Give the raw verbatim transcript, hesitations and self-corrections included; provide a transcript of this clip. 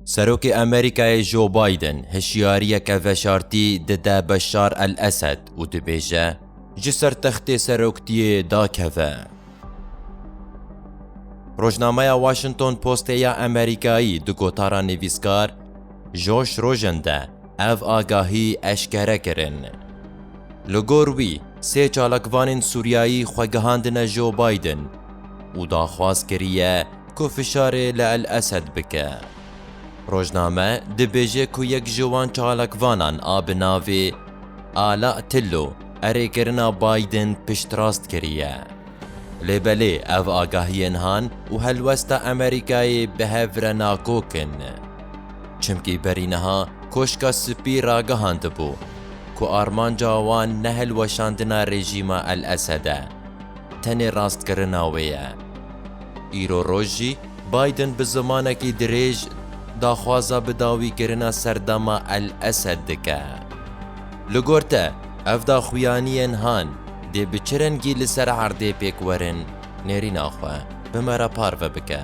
Serokê Amerîkayê Joe Biden hişyariyeke veşartî dide Beşar el-Esed û dibêje, ji ser textê seroktiyê dakeve. Rojnameya Washington Postê ya Amerîkayî di gotara nivîskar Josh Rojen de ev agahî eşkere kirin. Li gor wî, sê çalakvanên Sûriyayî xwe gihandine Joe Biden û daxwaz kiriye ku fişarê li El Esed bike. Rojname dibêje ku yek ji wan çalakvanan a bi navê Ala Tillo erêkirina Biden piştrast kiriye. Lê belê ev agahiyên han û helwesta Amerîkayê bi hev re nakok in. Çimkî berî niha Koşka Spî ragihandibû ku armanca wan ne hilweşandina rejîma El Esed e, tenê rastkirina wê ye. Îro roj jî Biden bi zimanekî dirêj daxwaza bidawîkirina serdema El Esed dike. Li gor te, ev daxuyaniyên han dê bi çi rengî li ser erdê pêk werin? Nêrîna xwe bi me re parve bike.